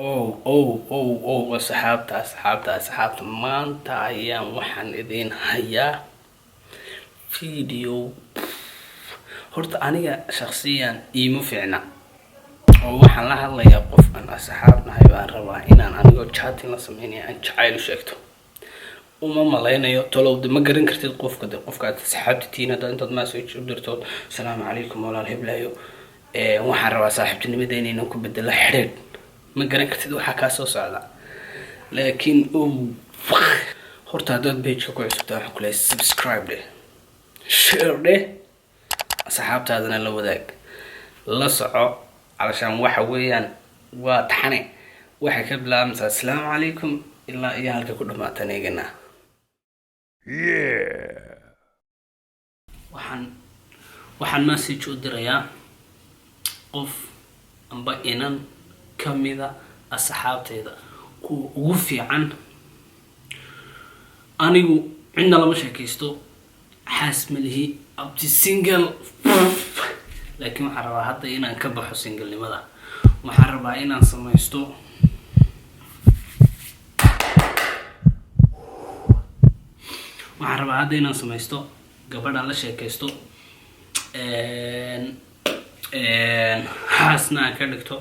Oh, asxaabta, asxaabta, asxaabta, maanta ayaan waxaan idiin hayaa video. Horta aniga shakhsiyan iima fiicna oo waxaan la hadlayaa qof aan asxaab nahay. Baan rabaa inaan anigoo chatting la sameynaya aan jacayl u sheegto. Uma malaynayo tolow de ma garan kartid qofka de qofka aad asxaabta tihiin. Haddaad intaad message u dirtood, "Asalaamu calaykum walaal heblayo, waxaan rabaa saaxiibtinimada inaynan ku bedelo xidhiidh," ma garan kartid waxaa kaa soo socda. Laakiin horta haddaad pageka ku cusubtaa, waxaan ku leeyahay subscribe dheh, share dheh, asxaabtaadana la wadaag, la soco. Calashaan waxa weeyaan waa taxane, waxay ka bilaabmaysaa "asalaamu calaykum" ilaa iyo halka ku dhamaatan eegana. Waxaan message u dirayaa qof amba inan kamida asxaabtayda kuwa ugu fiican. Anigu cidna lama sheekaysto, xaas ma lihi, abti, single. Laakiin waxaan rabaa hadda inaan ka baxo singlenimada. Waxaan rabaa inaan samaysto, waxaan rabaa hadda inaan samaysto gabadhaan la sheekaysto, xaasna aan ka dhigto.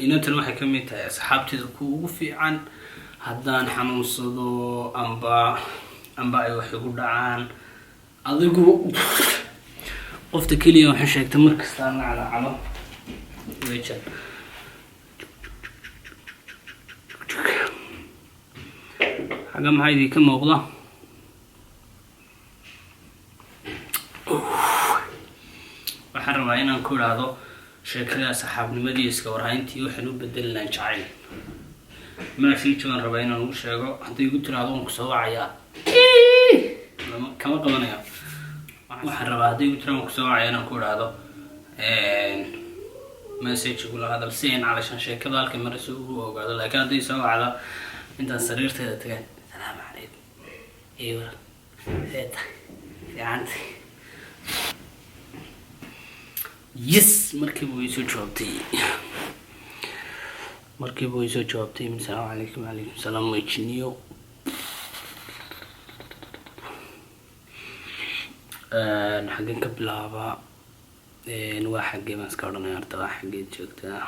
Inantan waxay ka mid tahay asxaabteeda kuwa ugu fiican. Haddaan xanuunsado amba ay wax igu dhacaan, adigu qofta keliya waxay sheegtay markasta aan la calaacalo wejan. Xagga maxaa idinka muuqda? Waxaan rabaa inaan ku idhaahdo sheekada saxaabnimadii iska warhayntii waxaan u bedelinaa jacayl. Message baan rabaa inaan ugu sheego. Hadday igu tiraahdo "Waan kusoo wacayaa," lama kama qabanayo. Waxaan rabaa hadday igu tiraahdo "Waan kusoo wacaya" inaan ku idhaahdo message igula hadal, si aan calashaan sheekada halkay marayso ugu ogaado. Laakiin hadday soo wacdo, intaan sariirteeda tagaan, "Salaamu calaykum, iyo see tahay, fiicantay?" Yes, markiiba way soo jawaabtay, markiiba way soo jawaabtay. "Asalaamu calaykum." "Calaykum salaam." Wejiniyo xaggen ka bilaabaa? Waa xaggee baan iska odhanaya horta? Waa xaggeed joogtaa?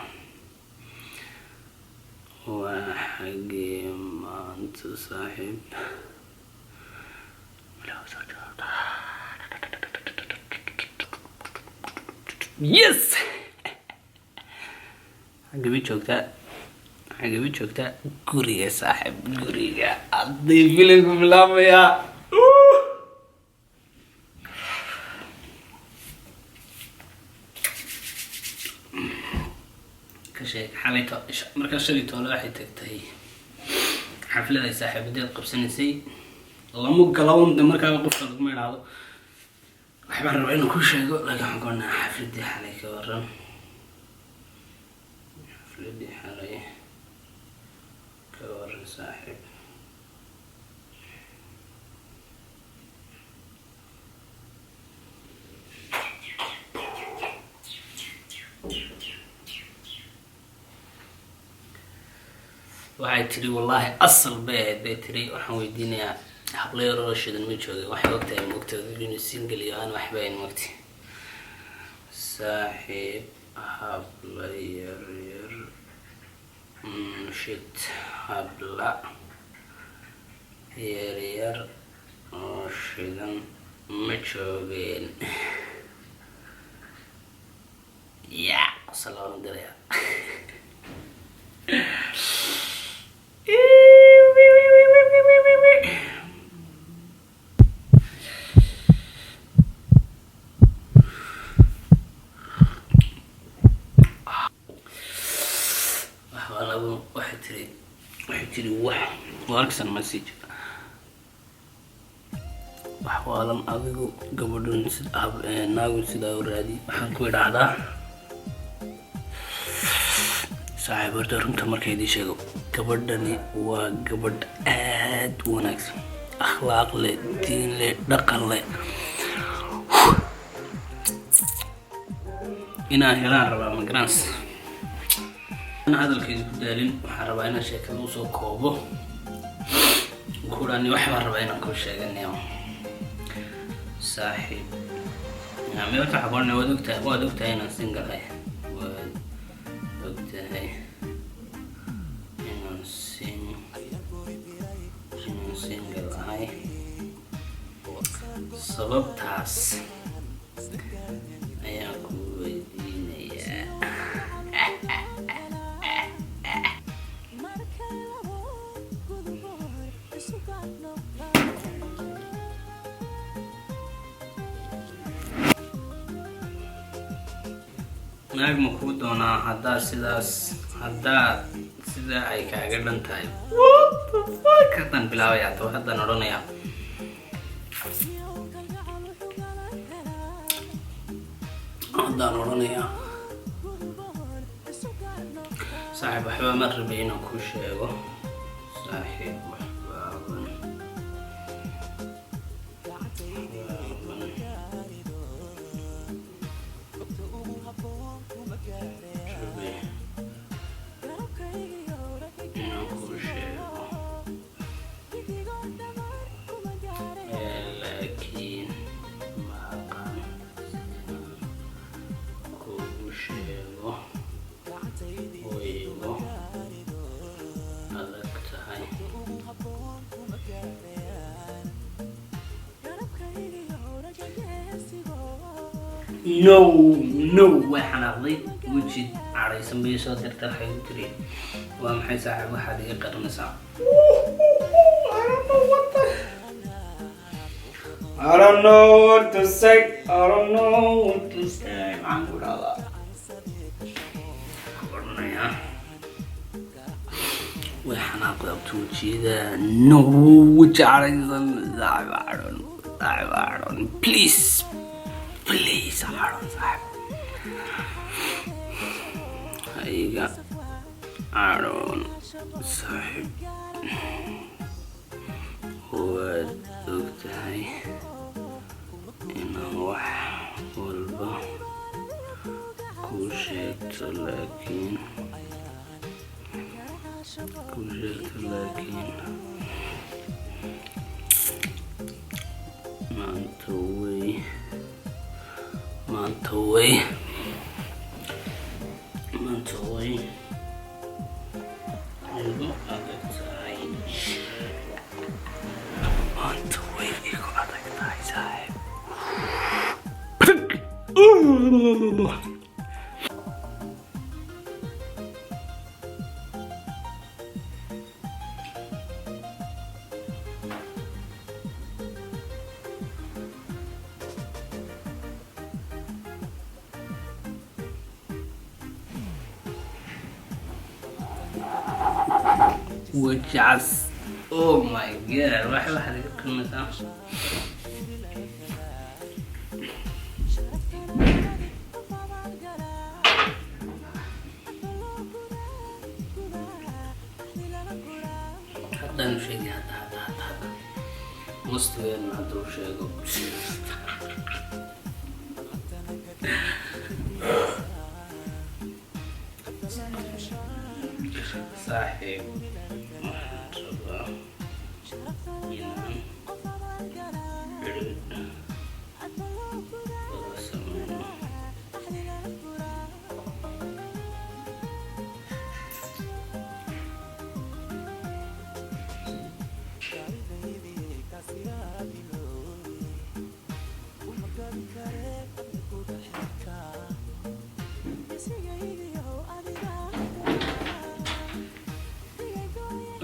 Waa xaggee maanta, saaxiib? Soo jawaabta. Yes, xaggee bay joogtaa? Xaggee bay joogtaa? Guriga, saaxiib, guriga. Hadday filimku bilaamayaa. Ka sheeg xalayto. Markaa shalay toole waxay tagtay xaflad ay saaxiibadeed qabsanaysay. Lama galawn de markaaba qofka laguma idhaahdo "Waxbaan rabaa inaan ku sheego," laakiin waxaan ka odhanaa, "Xafladii xalay ka waran? Xafladii xalay ka waran, saaxiib?" Waxay tiri, "Wallaahi asal bay ahayd," bay tiri. Waxaan weydiinayaa, hablo yar oo shidan ma joogay? Waxay ogtahay, maogtahay inuu single iyo aan waxba ahayn, mogti. Saaxiib, habla yar yar, shit, habla yar yar oo shidan ma joogeen? Ya qosol diraya. Waxaa waxay tiri wax waa arksan message. "Wax waalan adigu, gabadhan naagun sidaa u raadi." Waxaan ku idhaahdaa, saaxiib, horta runta marka idiin sheego, gabadhani waa gabadh aad u wanaagsan, akhlaaq leh, diin leh, dhaqan leh. Inaan helaan rabaa magarans. Hadalkayda ku daalin, waxaan rabaa inaan sheekada usoo koobo. Kurani, wax baan rabaa inaan kuu sheeganayo, saaxiib. Me horta waxaa kuohanaya, waad ogtahay, waad ogtahay inaan single ahay, waad ogtahay inaan single ahay. Sababtaas ayaan ku weydiinayaa. Naag ma kuu doonaa haddaa sidaas, haddaa sidaa ay kaaga dhan tahay? What the fuck? Haddaan bilaabaya, haddaba haddaan odhanayaa, haddaan odhanayaa, saaxiib, waxba ma rabay inaan kuu sheego, saaxiib, waxbaaban waxbaaban rabay inaan kuu sheego, laakiin ma aqaan sidaan kuugu sheego, way igu adag tahay. No, no, way xanaaqday. Weji cadhaysan bay soo dirta. Waxay ku tiri, waa maxay, saaxiib, waxaad iga qarinaysaa? I don't know what to say. I don't know what to say. Maxaan ku dhahdaa? Ku odhanayaa, way xanaaqday abta wejiyada. No, weji cadhaysan. Saaxiib, cadhon, saaxiib, cadhon, please, please, cadhon, saaxiib, ha iga cadhon, saaxiib. Waad ogtahay inaan wax walba kuu sheegto, laakiin kuu sheegto, laakiin maanta way igu adag tahay, maanta way igu adag tahay, saaxiib. Wajacas, oh my God, waxaad iga qiimaysaa. Haddaan u sheegay, hadda mustigeena hadda u sheego. Saaxiib, waxaan rabaa inaan xidhiidh wada sameyno.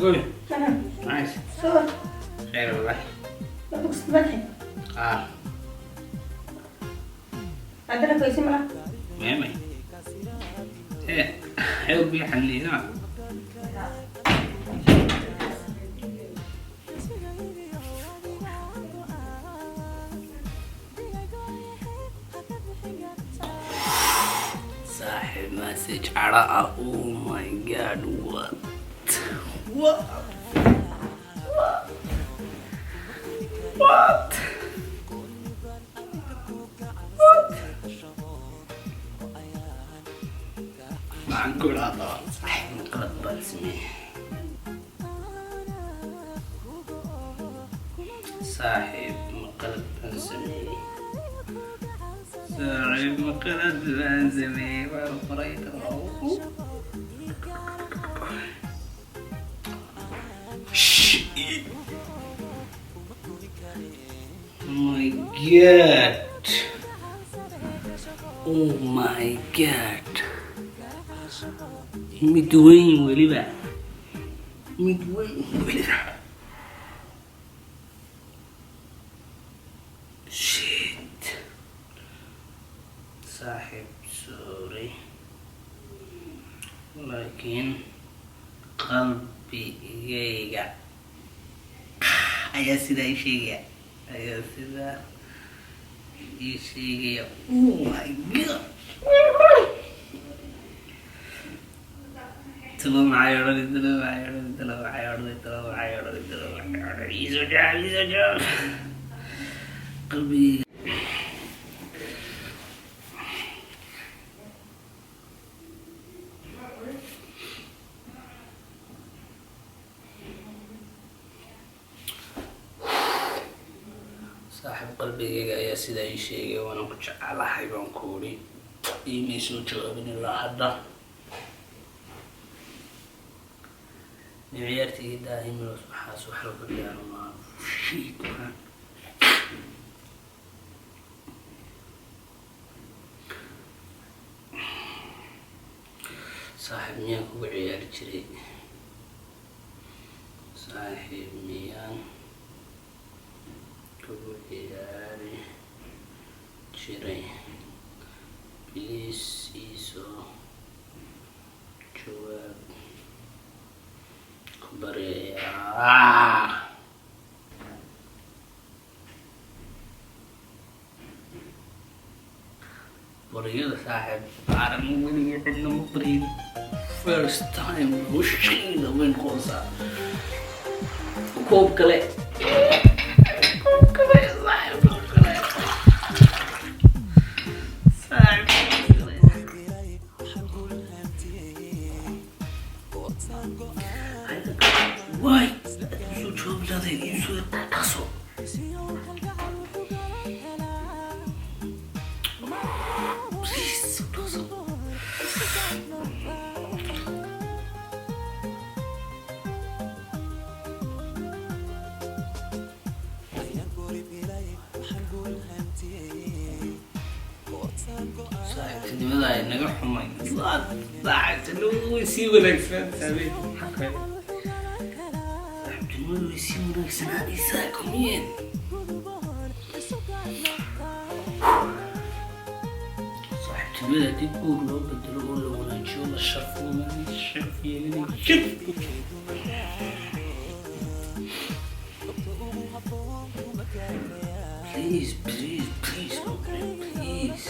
Uy, nice. Soo. Khayr wallahi. Ma bogsid? Ah. Haddana faysi malaha. Meemay. Eh, xew bi xaniina. Saaxiib, message cara ah. Oh my God, what? What? What? What? What? Maxaan ku idhahdaa, saaxiib? Qalad baan sameeyey saaxiib? Ma qalad baan sameeyey saaxiib? Ma qalad baan sameeyey? Waan qoray. Shit. My God. Oh my God. Mid weyn weliba. Mid weyn weliba. Shit. Saaxiib, sorry. Laakiin qalbigayga ayaa sidaa ii sheegaya. Ayaa sidaa ii sheegaya. Oh my God. Talo maxay odhani? Talo maxay odhani? Talo maxay odhani? Talo maxay odhani? Talo maxay odhani? Iisoo jawaab, iisoo jawaab. Qalbigayga. Saaxiib, qalbigayga ayaa sidaa ii sheegay, waana ku jecelahay baan ku uri. Iimay soo jawaabin ilaa hadda. Ciyaarta ii daahimilos, waxaas wax lagu ciyaaro maaha. Shit, man. Saaxiib, miyaan kugu ciyaari jiray? Saaxiib, miyaan kugu ciyaari jiray? Please iisoo jawaab, ku baryayaa. Baryada saaxiib aaran weligii cidna ma baryin. First time noloshayda weyn qoosaa. Koob kale, koob kale saaxiib, koob kale saaxiib, koob kale. Waay, soo jawaab leedahay, iisoo dhaqso. Please, dhaqso. Saaxiibtinimada ay naga xumay. Saaxiibtinimadu way sii wanaagsanaataa. Saaxiibtinimadu way sii wanaagsanaanaysaa kumiyeen. Saaxiibtinimada haddii guur loo bedelo oo la wanaajiyo, la sharfo, sharf yeelinay, sharf. Please, please, please, please.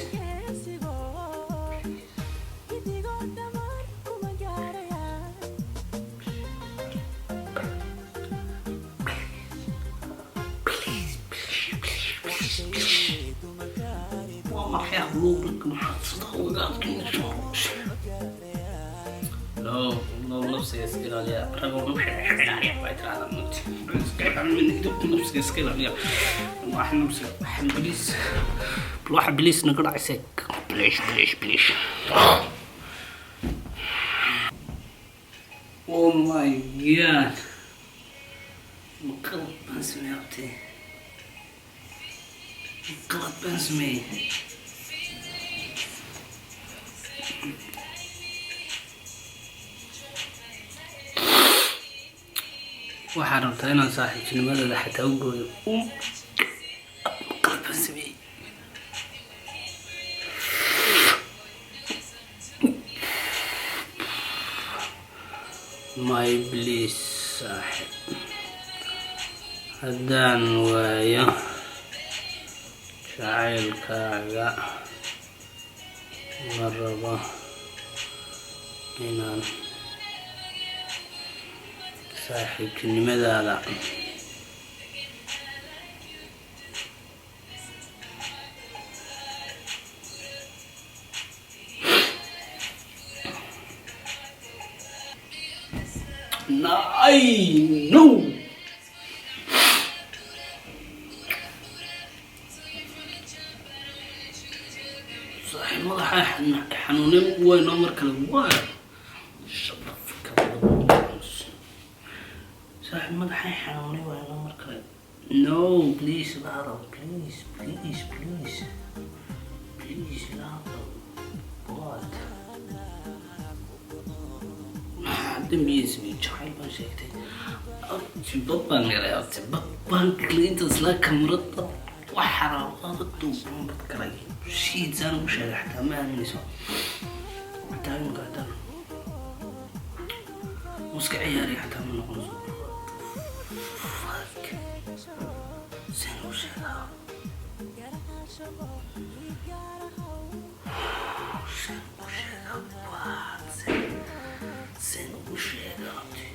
Please, please, please, please. Waa maxay habluubka? Maxaad sida uga adkaynaysaa? Low, low, nafsiga iska ilaaliya. Ragoo nafsiga iska ilaaliya bay tiraahdaa mugti. Nafsiga iska ilaaliya. Wax nafsiga, wax please. Wax please naga dhacisay. Please, please, please. Oh my God. Ma qalad baan sameeyey abtee? Ma qalad baan sameeyey? Waxaan rabtaa inaan saaxiibtinimadooda xataa u gooyo. Qalad baan sameeyey. My please saaxiib, haddaan waayo jacaylkaaga, ma rabo inaan saaxiibtinimadaada. I no. Saaxiib, madaxa xanuunin weynoo mar kale waa. Shut the fuck up. Saaxiib, madaxa xanuunay weynoo mar kale. No, please la hadal, please, please, please, please la hadal. What? Maxaa dambigiisa? Jacayl baan sheegtay. Abti, bad baan galay. Abti, bad baan galay. Inta isla kamarada waxaa duuban bad galay. Shit, saan ugu sheegay xataa ma aaminayso. Xataa imika haddaan muska ciyaariya xataa ma noqonayso. Fuck, saan ugu sheegaa? Saan ugu sheegaa? What? Saan ugu sheegaa, abti?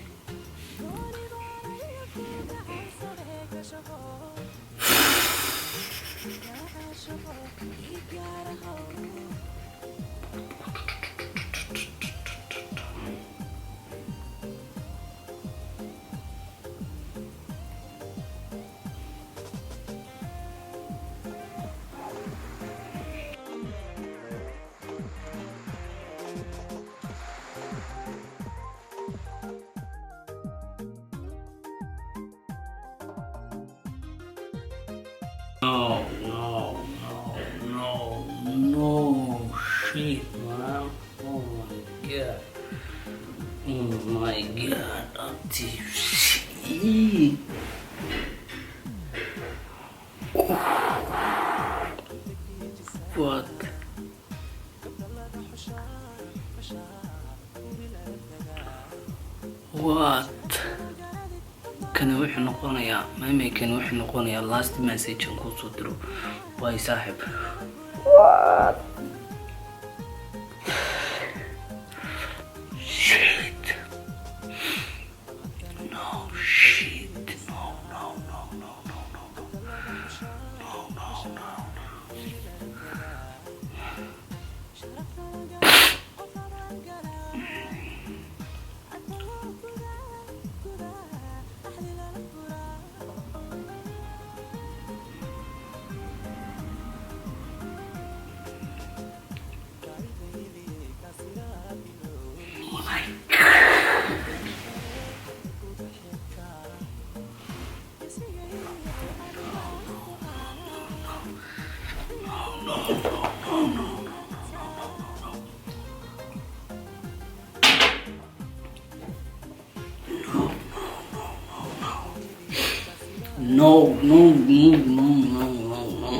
No, no, no, no, no, shit, man. Oh my God. Oh my God, abti, shit. What? What? Kani wuxuu noqonayaa maamay, kani wuxuu noqonayaa last message aan kusoo diro. Bye, saaxib. What? Shit, no, shit, no, no, no, no, no, no, no, no, no, no. Oh my God. No, no, no, no, no, no, no, no, no, no, no, no, no, no.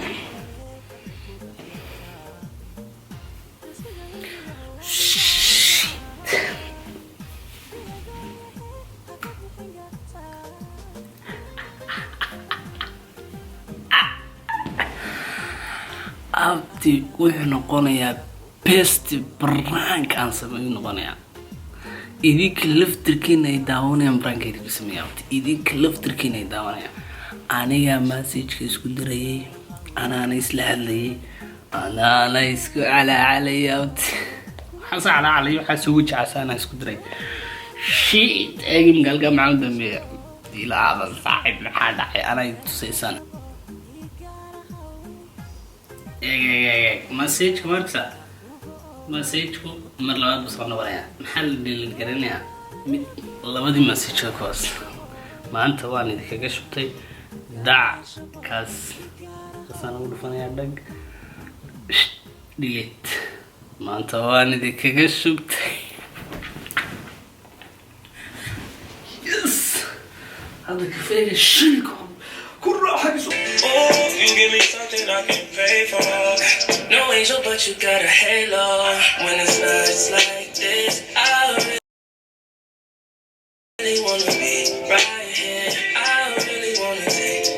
Shit. Abti, wuxuu noqonayaa best prank aan sameeyu noqonayaa. Idinka laftirkiina ay daawanayaan prank idinku sameeya. Abti, idinka laftirkiina ay daawanayaan. Anigaa messageka isku dirayay, anaana isla hadlayay, anaana isku calaacalayay. Abti, waxaas calaacalay, waxaas ugu jecasaanaa isku diray. Shit, eegi magaalka maxaa u dambeeya? Ilaada saaxib, maxaa dhacay? Anay tusaysaan. Eeg, eeg, eeg, eeg messageka. Markasa messageku mar labaad buu soo noqonayaa. Maxaa la delete garanayaa? Mid labadii message kuwaas maanta waan idinkaga shubtay. Dac kaas kaasaan ugu dhufanayaa. Dhag, delete. Maanta waan idinkaga shubtay. Yes, hadda kafeega shilka ku raaxayso. Oh, you give me something I can pay for. No angel, but you got a halo. When it's nights like this, I really wanna be right here. I really wanna take.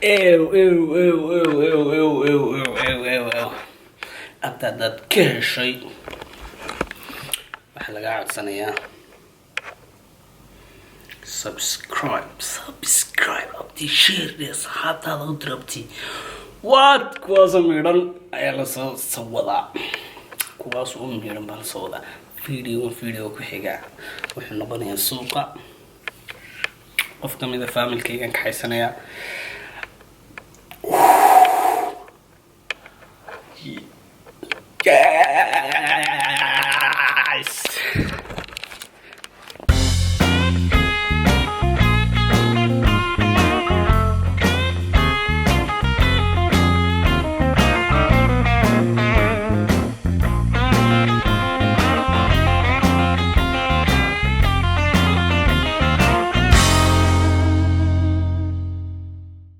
Ew, ew, ew, ew, ew, ew, ew, ew, ew, ew, ew. Abta, haddaad ka heshay, waxaa lagaa codsanayaa subscribe, subscribe, abti, share dheh, asxaabtaada u dir. Abti, waad kuwaasoo midhan ayaa lasoo sawadaa. Kuwaas u miiran baan soo wadaa. Video video ku xiga wuxuu noqonayaa suuqa. Qof kamida familkaygan kaxaysanayaa.